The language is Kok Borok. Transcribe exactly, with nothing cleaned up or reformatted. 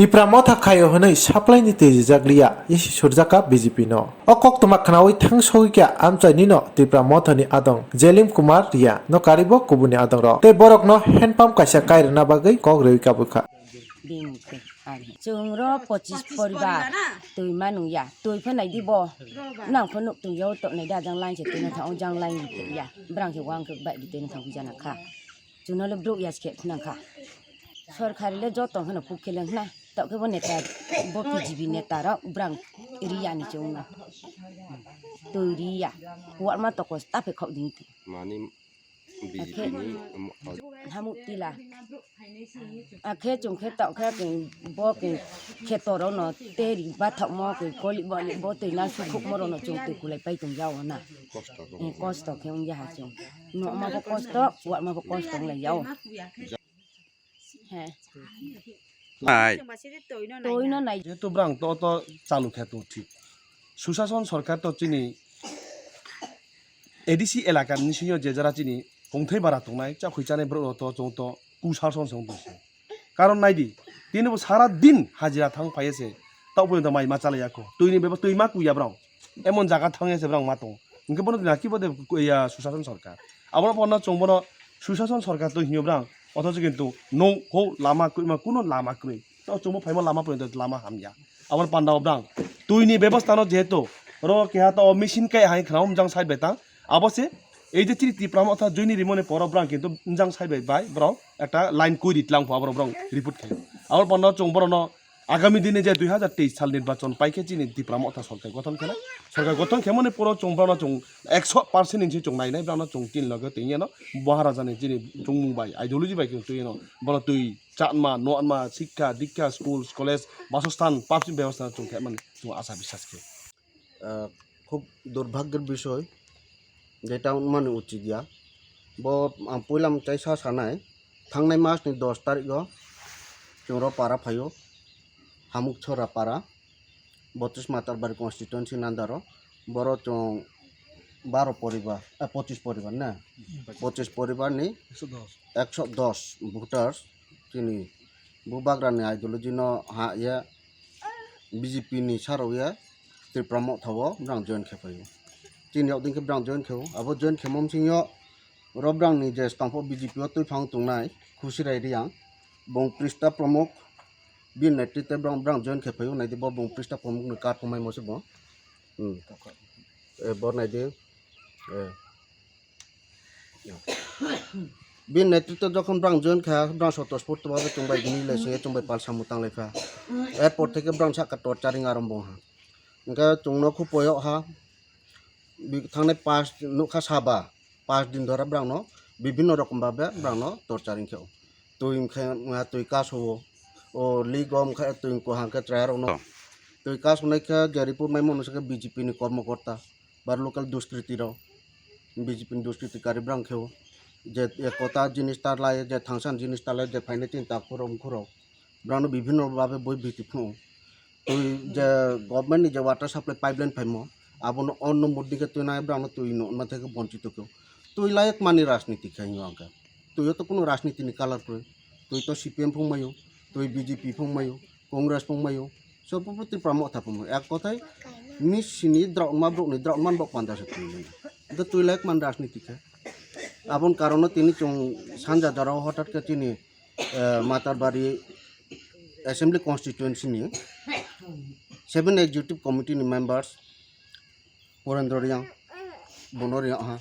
Tipra Motha khaio hwnwi saplaini twijak liya, isi surjak kha B J P no. O koktwma khnaui thang sogwi kha amchaini no Tipra Motha ni adong Jelim Kumar Riya no karibo kubuni adong rok. Tei borok no hand pump kaisa kairwna bagwi kok rwi kabwi kha. Bini khe ari. Chwng ro pochis poribar twi manung ya. Twi phanai di bo. Nang pho nuk tong yo to nai da jang line se twi na thang jang line ya. Brang se wang khe bai di twi na thang jana kha. Chwng no le bruk ya se khe nang kha. Sorkari le joto hwno puk khe le hwna. Tok khe bo neta bo P G B neta rok brang ri ya ni chwng no. Twi ri ya. Kuwar ma tokos ta phe khok ding. Mani B J P ni, um, hamuk tila. Akhe chwng khe tok khe bo khe kheto rok no teri bathok mo khe koli boli bo twi na sukhuk mo rok no chwng twi kulai pai tong jao na. Kosto khe wng ya ha chwng. No ma bo kosto, wa ma bo kosto wng lai jao. He. Nai. Twi no nai. Jehetu brang to, to chalu khe to thik. Susason sorkar to chini A D C elaka ni singyo je jara chini kongthai bara tongnai, chakhwi chanai borok rok to chwng to kusason se wng tong se. Karon nai di, tini bo sara din hajira thang phai se, tok pore to mai ma chalai ya kho. Twi ni bebo twi ma kuya brang. Emon jaga thang ya se brang ma tong. Hwnkhe bono dina kibo de ya susason sorkar. Abo no bono chwng bono susason sorkar to hinyo brang. Othocho kintu nung ho lama kwrwi ma kuno lama kwrwi. To chwngbo phaima lama pore to lama hamya. Aboni panda o brang twi ni bebosta no jehetu oro keha to machine kai hai khna umjang side bai tang. Abo se ei je chini Tipra Motha joini rimoni poro brang kintu umjang side bai bai brang ekta line koi ri tlang pho abo brang report khai. Aboni panda o chwng borok no agami dine je dui hazar teis sal nirbachon pai khe chini Tipra Motha sorkar gothon khe nai. Sorkar gothon khe mani poro chwng borok no chwng ekso percent hinsi chwng nai nai brang no chwng tin loge twi yeno Maharaja ni chini chwngmung bai ideology bai chwng twi yeno borok twi Chatma, nonma, sikha, dikha, school, college, basosthan, public bebostha chwng khe mani chwng asa biswas khe. Ah, khub durbhagyor bisoi, jeta wngmani uchit ya. Bo ang puila mwtai sa sanai, thangnai mas ni dos tarikh o chwng ro para phaio, Hamukchora para, Botris Matarbari constituency ni under o, boro chwng baro poribar, eh, pochis poribar na? Pochis poribar ni ekso dos voters chini bubagra ni ideology no ha ye B J P ni saro ye Tipra Motha o brang join khe phaio. Chini yok din khe brang join khe o. Abo join khe mom sing yo oro brang ni je skang pho B J P o twi phang tongnai Khusirai Reang, bong Prista Pramuk, bini netritwe brang, brang join khe phaio. Nai di bo bong Prista Pramuk ni card pho mai mo se bo. Hmm. Eh, bo nai di. Eh. Bini netritwo jokhon brang join kha, brang sotospurto bhabe chwng bai gwnwi lai singye chwng bai palsa mwtang lai kha. Erpor theke brang saka torturing arambo ha. Hwnkhe chwngno khupoyok ha, bi-, thangnai pas nukha saba, pas din dhora brangno bibhinno rokom bhabe brangno torturing khe-o. Twi hwnkhe, twi kaso-o, o league-o hwnkhe twi kaham khe chwrairokno. Oh. Twi kasonai khe je report maimano se khe B J P ni kormokorta. Ba local duskriti rok, B J P ni duskriti kari brang khe o, je ekota jinis ta lai, je thangsan jinis ta lai, je phainai chini takhurok mkhurok, brangno bibhinno bhabe boi bhiti phunu. Twi je government ni je water supply pipeline phaimo, abono onno modi khe twi nai brangno twi no ma theke bonchito khe. Twi layek mani rajniti khe hinyo angkhe. Twi o to kuno rajniti ni color kwrwi. Twi to C P M phung maio, twi B J P phung maio, Congress phung maio, sopopo Tipra Motha phung maio. Ek kothai, ni sini drak ma brok ni drak man bok panda se twi maio. Da twi lek man rajniti khe. Abon karono tini chwng sanja jora o hotat khe chini, eh, Matarbari Assembly Constituency ni seven Executive Committee ni members Purendra Reang, bono Reang ha.